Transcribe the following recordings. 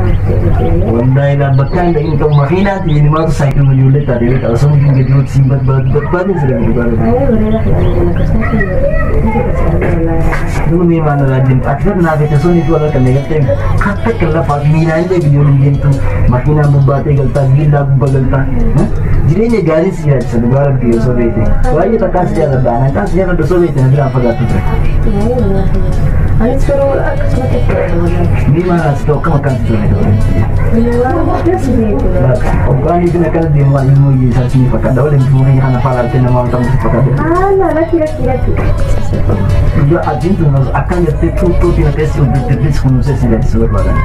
Wallahi la bakkaan da in kan makiinaa ta'e nimaatu saayikilii ijoollee taate beektaa osoo hin gadi siin barbaadin siree barbaadu. Dulu mee maal irraa deemtu ati kan naaf itti osoo niitu warra kan eegalte katta kan lafaa miilaan illee biyyoon hin deemtu makiinaan bubbaatee galtaa viillaa gubbaa galtaa jireenya gaarii si yaachisa dhugaa rabbii osoo beekte baay'ee takkaan si jaalladha anaan kan si jaalladha osoo beekte na biraan fagaattu ture. Ni maal as ta'u akkam akkaan si ture. Hoggaanii fi akkana deemu waan ilmoo hiyyeessaa si fakkaata waliin fuunee kana faalaattee nama waan ta'u si fakkaata. Dhugaa atiin tun akkan jettee tuuttootiin akkasii hojjettees kunuunsee si yaachisuu barbaadan.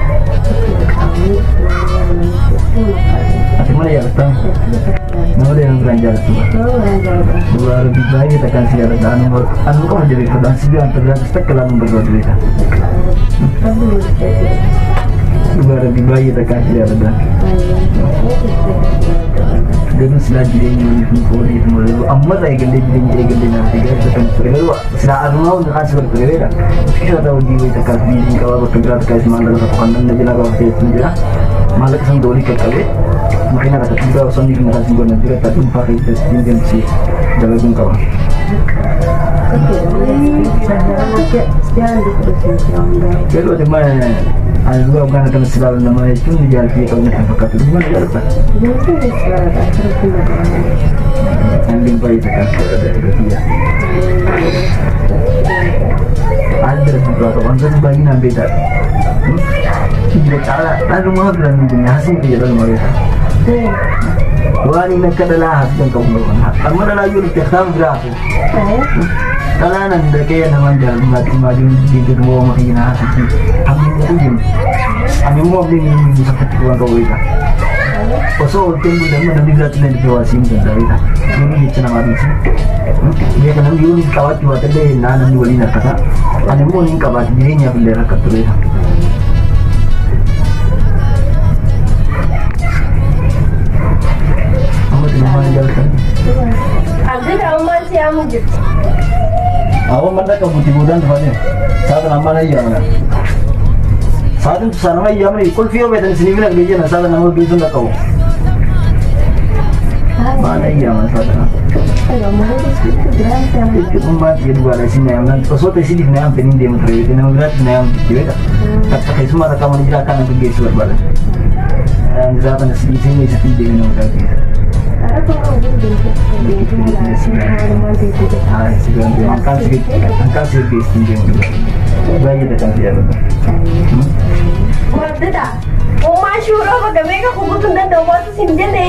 Ati mana jaalattaa? Nama deeman biraan jaalattu. Dhugaa rabbii baay'ee takkaan si jaaladha. Anuma qoma jabeeffadha. Ansi biyya wanta biraatis takka laaluun barbaadu beeka. Dhugaa rabbii baay'ee takkaan si jaaladha. Garuu silaa jireenya waliif nu qoodee malee amma irraa eegallee jireenya eegallee naaf eegalee kan ture garuu silaa adumaa hundi kaan si ture beeka. Xiqqoo hojii wayii takkaas biiziin qabaa bakka biraa takkaas maallaqa tokko kan namni jalaa baafatee ni jira. Maallaqa san walii qaqqabee makiinaa takka dhugaa osoo inni fi maqaan godhan dura ta'e dhuunfaa keessatti deemsi dalaguun qaba. Garuu ati mana ani dhugaa hoggaan akkana si ilaalu nama jechuun jaallatee qabna kan fakkaatu dhuguma na jaalatta. Ani baay'ee takkaan si jaalladha gatii. Ani bira dhugaa qaba wantoota baay'inaan beekaadha. Jira caalaa dhalumaa biraan hin jenne hasiin kiyya dhalumaa beekaa. Waan inni akka dhalaa hasiin qabu amma dhalaa yoo dhufte kitaaba biraa hafu. Dhalaan ani dhaqee namaan jaalladhu himaa jiru deemtee waan makiinaa hasitti hammi hin jiru. Ani immoo abdiin inni saffatti waan qabu beekaa. Osoo olteen bullee namni biraatti illee dhufee waa siin danda'a beekaa. Namni jecha namaa dhiisi. Beeka namni yoo qabaachuu baate illee naa namni waliin harkata. Ani immoo hin qabaate jireenyaaf illee rakkattu beekaa. Amma xinnummaa ni jaallattan. Abdii ammaan si yaamu jirti. Awwa mallaqa buti boodaan dhufaa deema. Saatan ammaan ayyaamana. Saatin tusaa nama ayyaamani qulfii yoo beektan isinii bira geejjina saatan nama geessuun dhaqqabu. Maal ayyaamana saatan. Jechuun maal jedhu baala isin na yaamnan osoo ta'e isiniif na yaamte niin deemu ture nama biraatti na yaamte beeka. Takka keessumaa takka mana jira akka na geessu barbaadan. Saatan isin isatti deemu nama biraa geessa. Hankaan si geessu deemu baay'ee takkaan si jaalladha. Guddata. Uumaa shuuroo bakka meeqa kukutuu hin danda'u waatu sin jenne.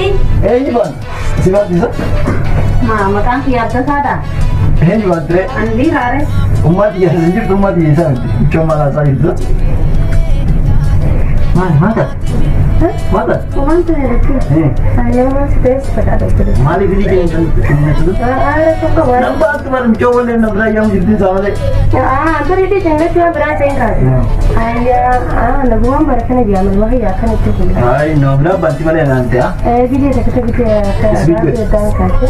Eenyu baan? Si baatisa? Maa maqaan kiyya Abdataadha. Eenyu baan ture? Ani dhiiraare. Ummaati yaa jirtu ummaati isaa miti. Ichoon maal haasaa jirtu? Maal maal taate? Maal taate? Wanta jedhatti. Ayyaama si ta'es fadhaadha ture. Maaliif ilii keenya hin jiru? Aara tokko waan. Nama baattu bara michoo wallee nama biraa yaamu jirti isaa malee. Durii fi jannatti waan biraa ta'in kaase. Ayyaa nagumaan bara kana jedhama nama kiyya akkana itti kun. Ay nama biraa baatti malee naan ta'a. Biyya takka bitee akka Isbiitu. daan kaase.